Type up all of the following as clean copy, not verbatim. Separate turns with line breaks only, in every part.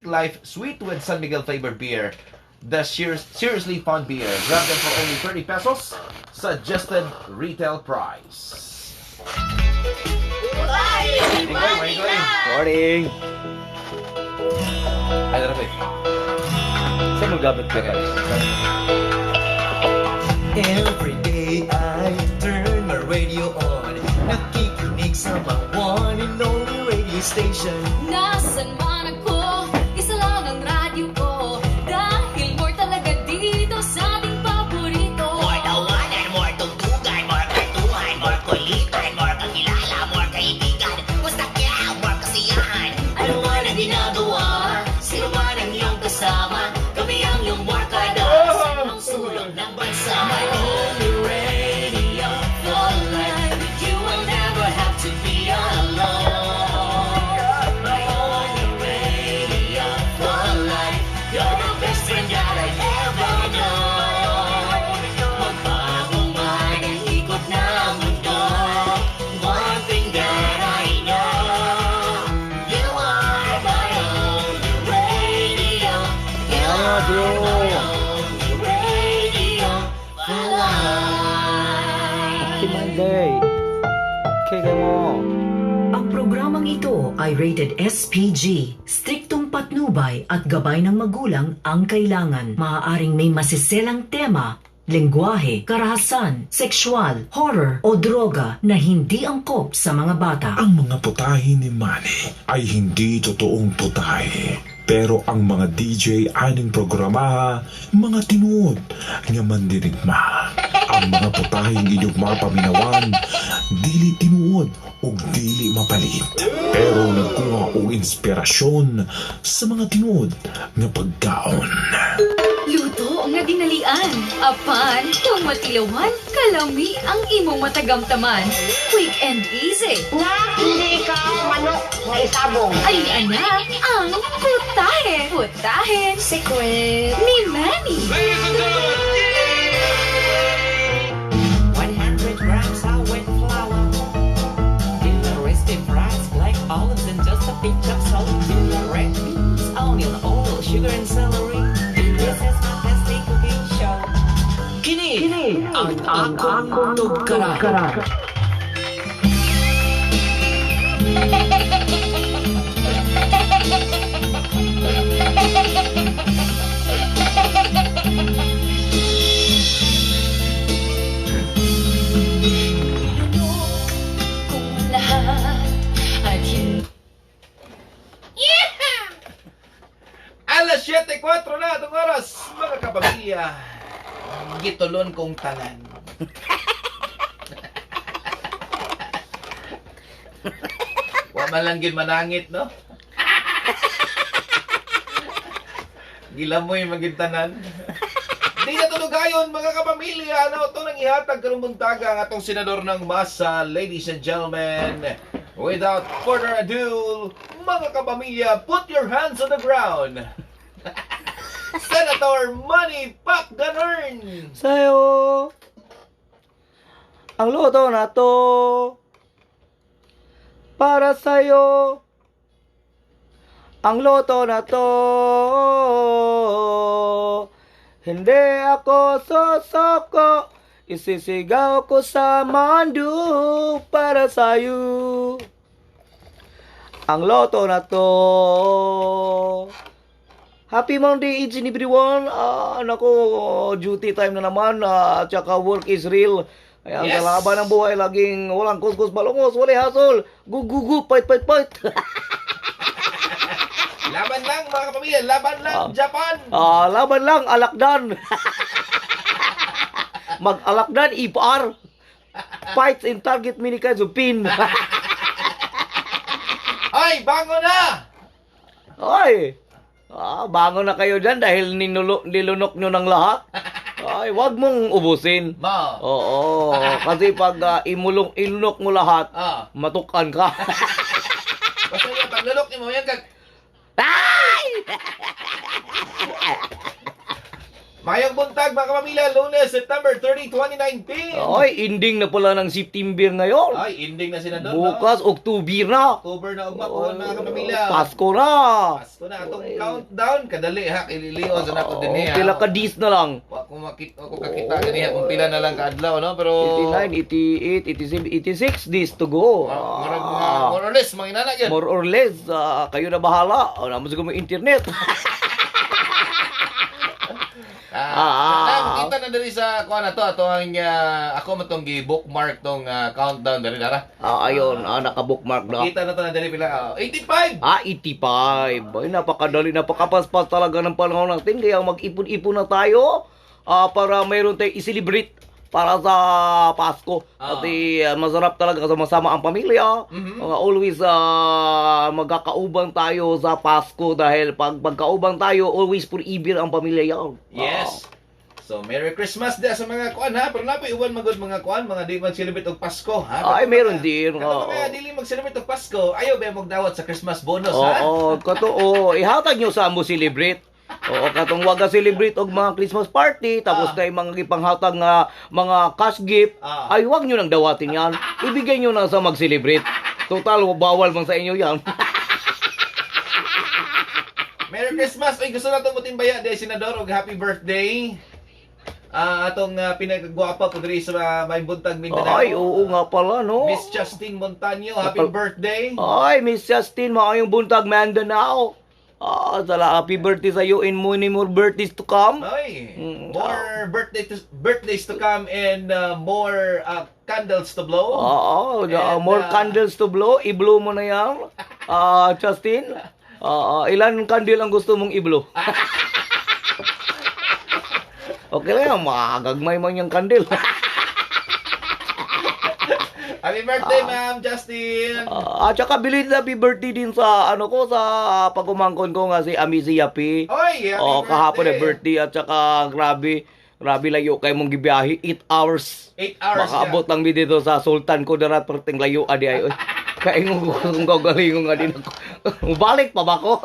Life Sweet with San Miguel flavored beer. The seriously fun beer. Grab them for only 30 pesos. Suggested retail price. Morning.
Morning!
Ay, tara, wait.
Saan mo gamit ka guys?
Every day I turn my radio on. Nakikinig sa my one and only radio station.
Nasaan man ako, isa lang ang radyo ko. Dahil more talaga dito sa ating paborito.
More tawanan, more tugtugan, more katuhan, more kulitan, more kakilala, more kaibigan. Basta kaya, more kasiyahan. Ano man ang ginagawa, sino man ang iyong kasama, kami ang iyong barkada sa anong sulok ng bansa.
My only radio for life. With you I'll never have to be alone. My only radio for life. You're the best friend that I've ever known. Magbago man ang ikot ng mundo, one thing that I know, you are my only radio. You are my only radio for life.
Happy Monday! Okay mo.
Ang programang ito ay rated SPG. Striktong patnubay at gabay ng magulang ang kailangan. Maaaring may masiselang tema, lengguwahe, karahasan, sexual, horror o droga na hindi angkop sa mga bata.
Ang mga putahe ni Manny ay hindi totoong putahe. Pero ang mga DJ aning programa, mga tinuod nga mandirigma. Ang mga putaheng inyong mapaminawan, dili tinuod ug dili mapalit. Pero nagkuha og inspirasyon sa mga tinuod nga pagkaon.
Luto nga dinalian. Apan, kung matilawan, kalami ang imong matagamtaman. Quick and easy.
Nga, hindi ikaw manok nga isabong.
Ay anak, ang putahe. Putahe
Secret.
ni Manny.
100 grams of wheat flour. Roasted fries, black olives, and just a pinch of salt. Red beans, onion, oil, sugar, and celery. This is my tasty cooking show.
Kini, ang akong tugkaran.
Kung lahat at hindi
Alas 7:04 na itong oras, mga kapamilya. Gitulon kong tanan. Wa man lang gid manangit, no? Gilamoy magid tanan. Di na tunugayon, mga kapamilya. Ano, ito nang ihatag karong buntaga ang atong senador ng masa, ladies and gentlemen. Without further ado, mga kapamilya, put your hands on the ground. Senator Manny Pacganern!
Sa'yo, ang luto na to, para sa'yo, ang luto na to, hindi ako sosoko, isisigaw ko sa mandu para sa'yo. Ang loto na to. Happy Monday each and everyone. Ah, nako, duty time na naman. Ah, at saka work is real. Ayan, sa laban ng buhay, laging walang kuskus balungos, walay hasol. Gu gu gu, fight, fight, fight.
Laban lang, mga kapamilya, laban lang, Japan!
Ah, laban lang, alakdan. Mag-alakdan, IPR. Fights in target many kinds of pin.
Ay, bango na!
Ay! Ah, bango na kayo dyan dahil nilunok nyo ng lahat. Ay, wag mong ubusin.
Ma.
Oo, kasi pag ilunok mo lahat, matukan ka.
Basta yan, pag lulok ni mo yan, kag.
Ay!
Mayong buntag, mga kapamilya, Lunes, September 30, 2019.
Ay, ending na pala ng September ngayon.
Ay, ending na sila doon.
Bukas, October na.
October na ugma po, mga kapamilya.
Pasko na.
Pasko na atong countdown kadali ha kililion sa nako dinhi ha.
Pila ka days na lang.
Wa ko makita ko kakita ganiha kung pila na lang kaadlaw, no, pero
89, 88, 87, 86 days to go.
Murag mga more or less mga inana gyud.
More or less, kayo na bahala. Wala mo siguro may internet.
Kita na diri sa kuan na to ato ang ako man tong gi-bookmark tong countdown diri dara.
Ayun, naka-bookmark na.
Kita na to na diri pila 85.
85. Ay, napakadali, napakapaspas talaga ng panahon natin. Kaya mag-ipon-ipon na tayo para mayroon tayong i-celebrate para sa Pasko. At masarap talaga sama-sama ang pamilya. Always magkakaubang tayo sa Pasko dahil pag magkaubang tayo, always forever ang pamilya yan.
Yes. So Merry Christmas da sa mga kuan ha. Pero napoy uban magud mga kuan mga di mag-celebrate og Pasko ha.
Ay, meron din.
Katong mga dili mag-celebrate og Pasko, ayaw ba magdawat sa Christmas bonus ha?
Oo, kato, oo, ihatag nyo sa mo celebrate. Oo, katong wag ka celebrate og mga Christmas party tapos kay mga gipanghatag nga mga cash gift, ay wag nyo nang dawatin yan. Ibigay nyo na sa mag-celebrate. Total, bawal man sa inyo yan.
Merry Christmas! Ay, gusto na itong mutimbaya dahil Senador og happy birthday. Atong pinagagwapa po diri sa may buntag Mindanao.
Ay, oo nga pala, no?
Miss Justine Montaño, happy birthday.
Ay, Miss Justine, maayong buntag Mindanao. Sala, happy birthday sa iyo and many more birthdays to come.
Ay, more birthdays to come and more candles to blow.
Oo,
And,
more candles to blow. I-blow mo na yan. Justin, ilan candle ang gusto mong i-blow? Okay lang yan, makagagmay man yung candle.
Happy birthday, Ma'am Justin!
At saka belated happy birthday din sa ano ko sa pagumangkon ko nga si Amizi Yapi.
Oy, happy
Oh, kahapon
birthday.
na birthday at saka grabe, grabe layo kay mong gibiyahe 8 hours.
8 hours.
Makaabot lang mi dito sa Sultan Kudarat perting layo adi ay. Oy. Kaingon ko kung gagalingon nga din ako. Balik pa ba ko?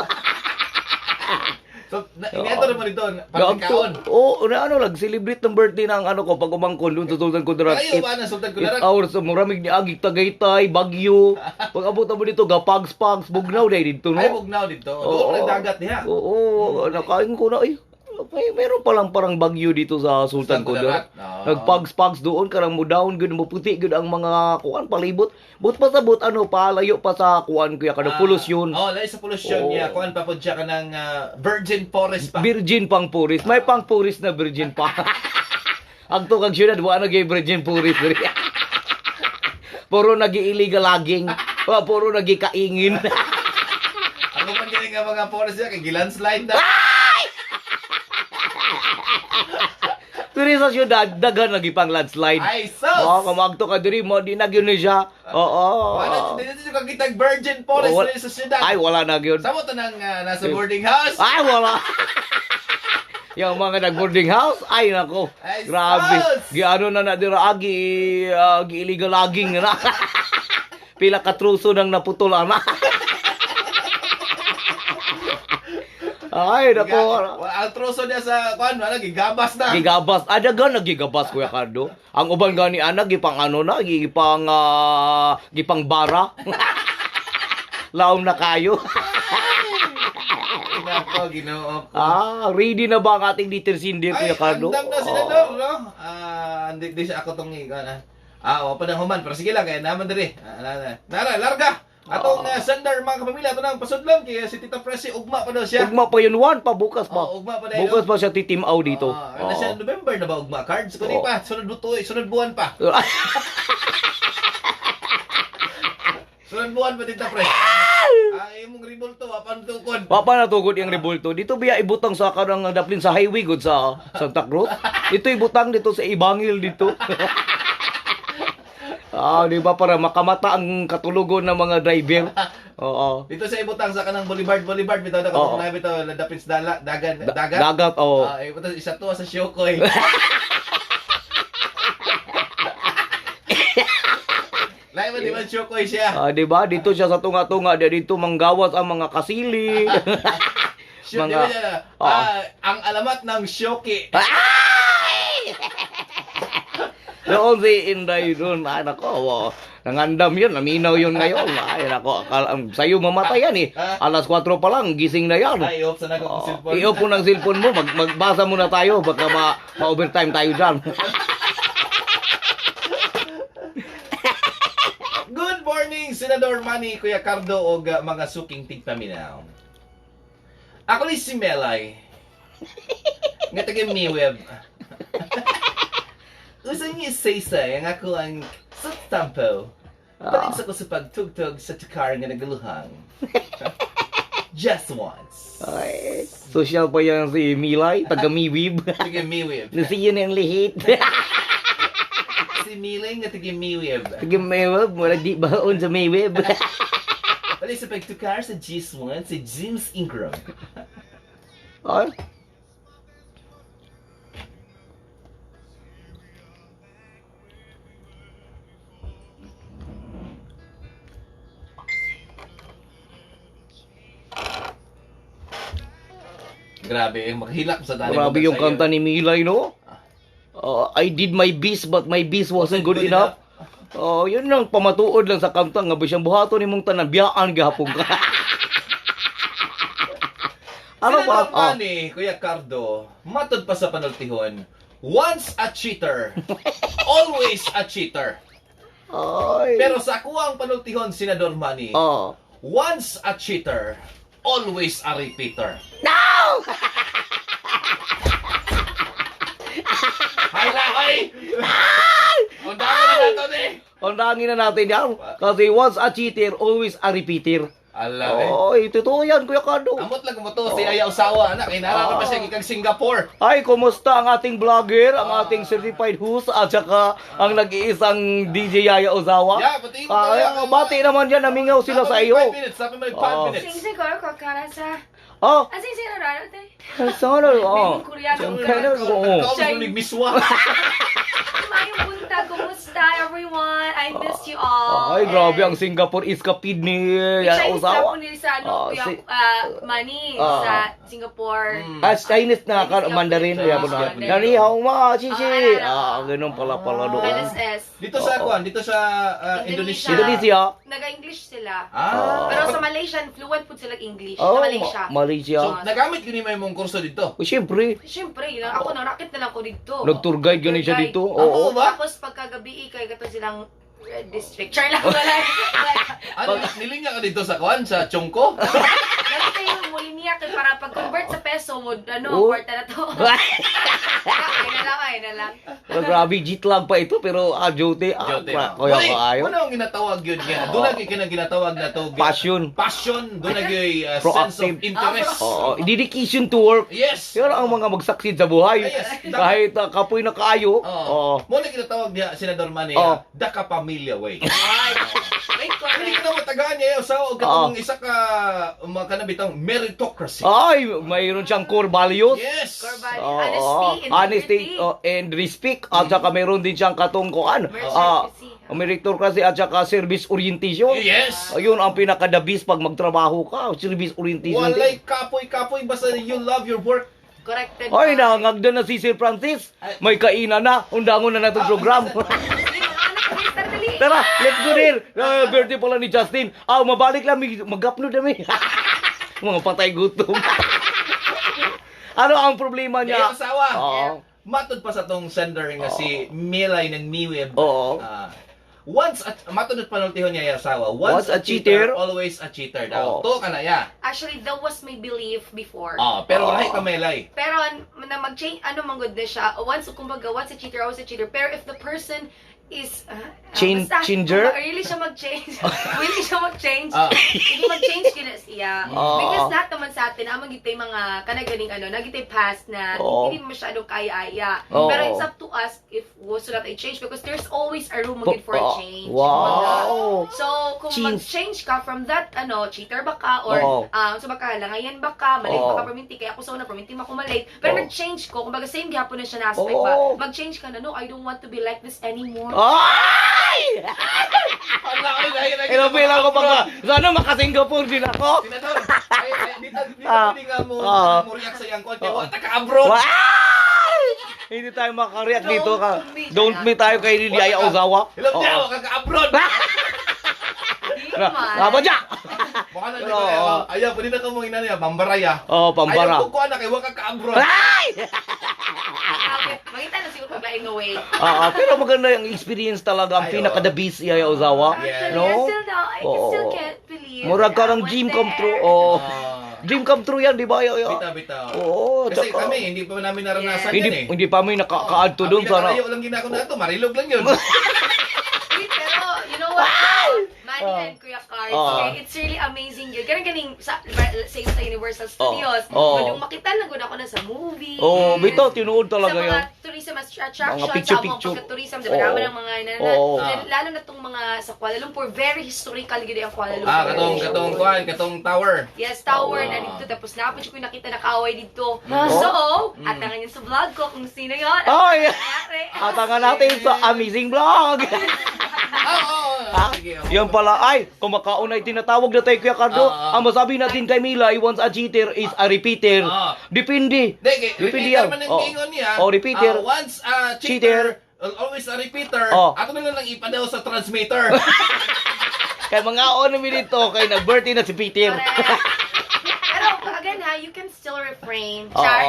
So, iniato na mo dito, pagkaon.
Oo, na ano, nag-celebrate ng birthday ng ano ko pag umangkon doon sa Sultan Kudarat.
Layo ba ng Sultan Kudarat?
8 hours, muramig ni Agi, Tagaytay, Bagyo. Pag abot na mo dito, Gapags-pags, Bugnaw dahil dito, no?
Ay, bugnaw dito. Doon nagdagat niya.
Oo, nakain ko na, ay, may meron palang parang bagyo dito sa Sultan
Sultan
Kudarat.
Kudarat.
Nagpags-pags doon, karang mo down, gud mo puti, gud ang mga kuan palibot. But pa sa but, ano, palayo pa sa kuan, kuya, kada pulos yun.
Oh, layo sa polusyon
Oo.
niya. Kuan pa po siya ka ng virgin forest pa.
Virgin pang puris. May pang puris na virgin pa. Ang tukag syudad, wala na virgin puris. diri. Puro nag-illegal laging. Puro nagikaingin.
Ako man gani nga mga forest niya, kay gilandslide na.
Diri sa syudad, daghan lagi pang landslide.
Ay, sus!
Oo, kumagto ka diri mo, di na gyud ni siya. Oo.
Wala, di na siya kakitag virgin forest
Oo,
diri sa syudad.
Ay, wala na gyud.
Samo to nang nasa boarding house.
Ay, wala. Yung mga nag-boarding house, ay nako.
Ay,
Grabe.
sus!
Giano na na dira agi, gi illegal laging na. Pila ka truso nang naputol ana. Ay nako.
Ang troso niya sa kuan, wala gigabas na.
Gigabas. Ada gan nagigabas, Kuya Cardo. Ang uban gani ana gipang ano na, gipang gipang bara. Laom na kayo.
Nako, Ginoo ko.
Ready na ba ang ating little cinder,
Ay,
Kuya Cardo?
andam na senador, no? Andi di siya ako tong ikaw na. O pa nang human, pero sige lang kaya naman diri. Nara, larga. Atong sender mga kapamilya, ato nang pasudlon kay si Tita Presi ugma pa daw siya.
Ugma pa yun, Juan, pa bukas pa.
Oo, ugma pa dahil,
Bukas pa siya titimaw dito.
Ano siya, November na ba ugma cards? Kundi pa, sunod buto, sunod buwan pa. Sunod buwan pa Tita Pres. Imong ribulto, wa pa tukod.
Papa natugod yung rebulto. Dito biya ibutang sa kanang daplin sa highway gud sa Santa Cruz. Ito ibutang dito sa Ibangil dito. Di ba para makamata ang katulugon ng mga driver? Oo.
Dito sa ibutang sa kanang Boulevard, Boulevard bitaw na
Oo.
kanang na bitaw ladapin sa dala, dagan, dagat.
Dagat, oo.
Ibutang isa to sa Shokoy. Lain man di man Shokoy siya.
Di ba? Dito siya sa tunga-tunga, di dito manggawas ang mga kasili.
Mga,
Mga Oo.
Ah, ang alamat ng Shoki.
Ay! Doon si Inday doon. Ay, nako. Oh, nangandam yun. Naminaw yun ngayon. Ay, nako. Akala, sa'yo mamatay yan eh. Alas 4 pa lang, gising na yan.
Ay, off sa nako
Oh,
cellphone.
i-off mo ng cellphone mo. Magbasa muna tayo. Baka ma-overtime tayo dyan.
Good morning, Senador Manny, Kuya Cardo, og mga suking tigpaminaw. Ako ni si Melay. Nga taga Miweb. Usa niyo saysay ang ako ang suttampo. Palit sa ko sa pagtugtog sa tukar nga nagaluhang. Just once.
Ay, social pa yan si Milay, taga Miwib.
Taga Miweb.
Nasiyo na ang lihit.
Si Milay nga taga Miweb.
Taga Miwib, wala di baon sa Miwib.
Palit sa pagtukar sa Just Once si James Ingram.
Ay,
Grabe, maghilak sa tali.
grabe yung kanta ni Milay, no? I did my best but my best wasn't good enough. Oh, yun lang pamatuod lang sa kanta nga bisang buhaton nimong tanan biyaan gihapon ka. Ano ba?
Senador Manny, Kuya Cardo, matod pa sa panultihon, once a cheater, always a cheater.
Ay.
Pero sa akuang panultihon, Senador Manny,
Oh.
once a cheater, always a repeater.
No!
Hay la, hay! Ang dami na natin eh!
Undangin na natin yan. Kasi once a cheater, always a repeater.
Ala eh.
Oy, totoo yan, Kuya Cardo.
Amot lang mo to, si Aya Osawa, anak. Inararo pa siya gikag Singapore.
Ay, kumusta ang ating vlogger, ang ating certified host, at saka ang nag-iisang DJ Yaya Ozawa?
Yeah, pati mo
Ah,
tayo.
bati naman dyan, namingaw sila sa iyo.
5 minutes, sabi mo 5
Oo.
minutes.
星星嗰一個卡拉沙，
Oh,
啊星星嗰度，
sana, oh.
Koreano.
Kaya, oo.
Ikaw mo miswa.
Maayong buntag, kumusta everyone? I missed you all.
Ay, grabe ang Singapore iskapid ni Yaya
Chinese na
Ozawa.
po nila sa ano,
Ah,
Kuya, Manny,
Ah.
sa Singapore.
Ah, Chinese na, Mandarin.
Chinese
Kaya po na.
Mandarin.
Nani hao ma, chichi.
Ah,
Ah, ganun pala pala doon.
LSS.
Dito sa kuan, dito sa Indonesia.
Indonesia.
Naga-English sila.
Ah.
Pero sa Malaysian, fluent po sila English.
Oh,
sa Malaysia.
Malaysia.
So, nagamit yun yung mong kurso dito.
Oh, siyempre,
Siyempre, yun lang. Ako, narakit na lang ko dito.
nag-tour guide ganun siya
Tour guide.
dito.
Oo
Oo.
ba?
Tapos pagkagabi, kay kato silang Red District. Char lang, wala.
Ano, nilinya ka dito sa kuan, sa Chongko?
Ganito yung muli niya kay para pag-convert sa peso mo, ano,
Oh.
kwarta na to. Ay na lang, ay na lang.
Pero grabe, jit lang pa ito, pero jote,
Jote.
kuya
Wala,
ko ayo.
Wala ang ginatawag yun niya. Doon lagi ka na ginatawag na to.
Passion.
Passion. Doon lagi sense of
Proactive.
interest.
Oo, dedication to work.
Yes.
Yun ang mga mag-succeed sa buhay.
Yes.
Kahit kapoy na kaayo.
Oo.
Oo.
Mo na ginatawag niya, Senador Manny,
Oo.
the kapamilya way.
Ay, wait,
Hindi
correct.
ka na matagaan niya sa og katong isa ka mga kanabitang meritocracy.
Ay, mayroon siyang core values.
Yes.
Core values.
Oo,
Honesty,
oo. Honesty,
integrity.
oh, and respect. At saka mayroon din siyang katungkuan.
Meritocracy.
Meritocracy at saka service orientation.
Yes.
Ayun ang pinaka-the best pag magtrabaho ka. Service orientation.
Walay
din.
kapoy-kapoy basta you love your work.
Corrected.
Ay, nangagda na si Sir Francis. May kainan na. Undangon na natin program.
Dali, mga anak, dali, tara, dali.
Tara, let's go there. Birthday pala ni Justin. Ah, mabalik lang. Mag-upload kami. Mga patay gutom. Ano ang problema
Niya
niya?
asawa.
Oo.
Matod pa sa tong sender nga si Milay ng Miweb.
Oo.
Once a, matod at panultihon niya yung asawa. Once,
Once a cheater,
always a cheater daw.
Oo.
To ka na ya.
Actually, that was my belief before.
Ah, pero
Oo.
lahi ka Melay.
Pero na mag-change, ano man good na siya, once, kumbaga, once a cheater, always a cheater. Pero if the person is, basta,
Changer?
kumbaga, really siya mag-change. Really siya mag-change.
Ah.
Hindi mag-change kina siya.
Oo.
Because lahat naman sa atin, amang gitay mga kanagaling ano, nagitay past na
Oo.
hindi masyadong kaya-aya.
Oo.
Pero it's up to us if gusto natin i-change because there's always a room magid for a
Oo.
change.
Wow.
So, kung
Change.
mag-change ka from that, ano, cheater ba ka, or,
Oo.
so baka langayan ba ka, malate
Oo.
ba ka, perminti, kaya ako sa una, perminti mo ako malate. Pero
Oo.
nag-change ko, kumbaga same gihapon na siya na aspect
Oo.
ba, mag-change ka na, no, I don't want to be like this anymore.
Ay!
Ala, ay, lahi, lahi.
Ilang ko pa sana maka-Singapore din ako.
Senador, ay, ay, dito, dito, pwede nga mo, mo react sa iyang kwan. Kaya wala ka abroad.
Ay! Hindi tayo makareact dito ka. Don't me tayo kay Yaya Ozawa.
Hello,
Oo.
niya, wala ka abroad.
Di man.
Nga ba dya?
Mukha na
Pero,
dito,
oo.
ayaw, pwede na ka mong ina niya, pambaraya.
Oo, pambara.
Ayaw ko kuha na kay wala ka abroad.
Ay!
Okay, makita na siguro pag laing away.
Ah, ah, pero maganda yung experience talaga. Ang
Ay,
pinaka the best Yaya Ozawa.
Yes.
Actually,
No?
I still now, I
Oo.
still can't believe
Murag
that
ka
I
ng
went
dream come
there.
true. Oh.
Ah.
Dream come true yan, di ba? Yaya?
Bitaw, bitaw.
Oo,
Kasi
tsaka-
kami, hindi pa namin naranasan
Hindi,
yan eh.
hindi pa may nakakaadto
Ang
doon sana.
pinakalayo lang ginako na ito, marilog lang yun.
Wait, pero, you know what? Manny and Kuya Cars, okay, it's really amazing yun. Ganun ganing, sa, same sa Universal Studios.
Oo.
Kung makita lang gud ako na sa movie.
Oo, bitaw, tinuod talaga
sa mga
yan.
tourism attractions,
Mga picture,
sa mga
picture.
pagka-tourism, diba
Oo.
naman ang mga,
Oo.
lalo na tong mga sa Kuala Lumpur, very historical gid ang Kuala Lumpur.
Ah, katong, katong kuan, katong tower.
Yes, tower na dito. Tapos napod ko yung nakita nakaaway dito. So, atangan niyo sa vlog ko kung sino yun.
Ay!
Nangyari.
Atangan natin sa amazing vlog.
Ah, oo, oo.
Ha?
Sige, oo.
Yan pala, ay, kumakaon ay tinatawag na tayo, Kuya Cardo.
Ah, ah.
Ang masabi natin kay Mila, once a cheater is a repeater.
Ah.
Depende.
Hindi, kay-
Depende
repeater
yan.
man ang
Oh.
gingon niya.
Oh, repeater.
Ah, once a
Cheater.
cheater, always a repeater.
Oh.
Ato na lang ipadaw sa transmitter.
Kay mga on namin dito, kay nag-birthday na si Peter.
Correct. Pero again ha, you can still refrain.
Oo.
Char.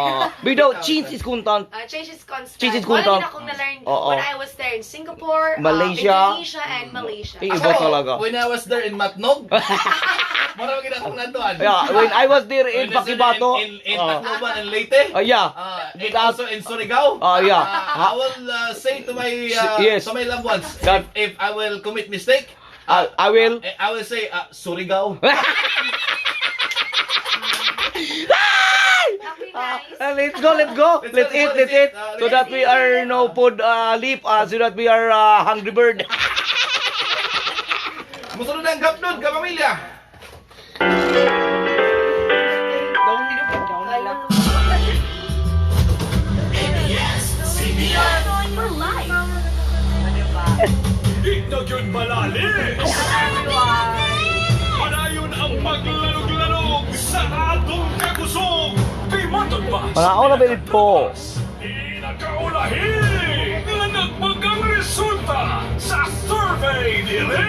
Bitaw, change is constant.
Change is constant.
Change is
Wala
constant.
din akong na-learn
Oo.
when I was there in Singapore,
Malaysia.
Indonesia, and Malaysia.
Eh, iba
Ako,
talaga.
When I was there in Matnog, marami gid akong natuan.
Yeah, when I was there in
When I was there
Pakibato,
in Tacloban and Leyte.
oh, yeah.
And also in Surigao.
Oh, yeah.
I will say to my
Yes.
to my loved ones, if I will commit mistake,
I will.
I will say Surigao.
Okay, guys.
Let's go, let's go.
Let's
Let's
go,
eat,
let's
let's
eat.
eat. So that we are no food leaf, so that we are hungry bird.
Musunod ang gapnod, kapamilya.
For life.
Ignagyun balalis! Padayon ang paglalog-lalog sa atong kagusog! Pimatod ba?
Mga na ba po?
Pinakaulahi nga nagbagang resulta sa survey nila!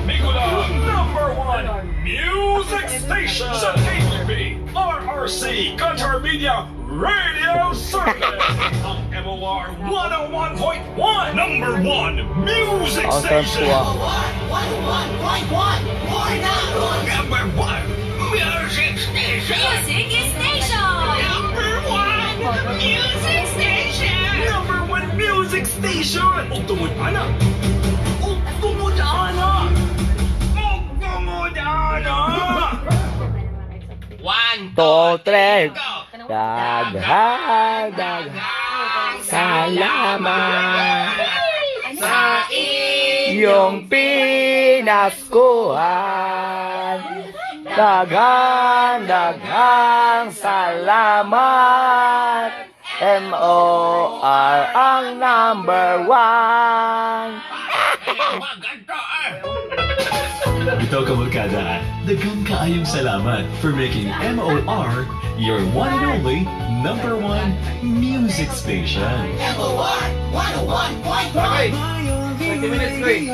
Nicola, number one music station sa KBB, RRC, Qatar Media Radio Survey. Ang MOR 101.1, number one music
Ang
station.
tuwa.
Number one music station.
Music is nation.
Number one music station. Number one music station. Ug tungod ana. Ug tungod ana. Ug tungod ana.
One,
Two, three.
go!
Daghan, daghan. Salamat.
Sa
Yung pinaskuhan. Daghan, daghang salamat. MOR ang number one.
Ito Kamulkada, daghang kaayong salamat for making MOR your one and only number one music station.
Okay. 20 minutes, Kuy.